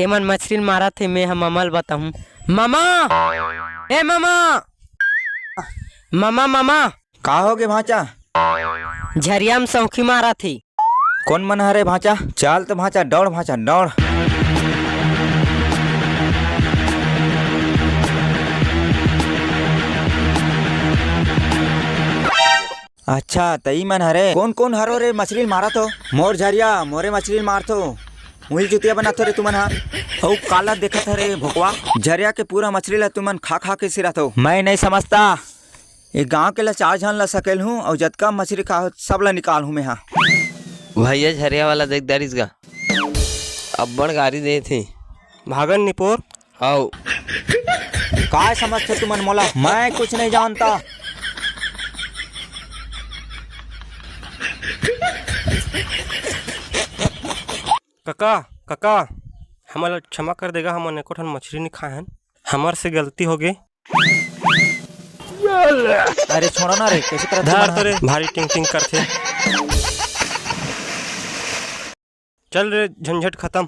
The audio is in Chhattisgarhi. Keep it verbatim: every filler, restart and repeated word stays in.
एमन मछरी ल मारत हे, मैं ह ममा ल बताहूँ। ममा, ए ममा, ममा, ममा। का होगे भांचा? झरिया म सौखी मारत हे। कोन मन हरे भांचा? चल त भांचा, दौड़ भांचा, दौड़। अच्छा, त ई मन हरे। कोन कोन हरो रे मछरी ल मारत हो? मोर झरिया, मोरे मछरी ल मारथो। उही चुतिया बनाथो रे तुमन हा। अउ काला देखत हरे भोकवा? झरिया के पूरा मछरी ल तुमन खा खा के सिराथो। मैं नहीं समझता। ए गांव के ल चार झन ल सकेल हूँ, अउ जतका मछरी खाहो, सब ल निकाल हूँ मैं हा। भैया झरिया वाला देख डारिस गा, अब्बड़ गारी देत हे। भागन निपोर। हव। काय समझथो तुमन मोला? मैं कुछ नहीं जानता। कका, कका, हमन ला क्षमा कर देगा, हमन एको ठन मछरी नहीं खाए हन, हमर से गलती होगे। अरे छोड़ो ना रे, कैसे तरह धर तो रे, भारी टिंग टिंग करथे। चल रे, झंझट खत्म।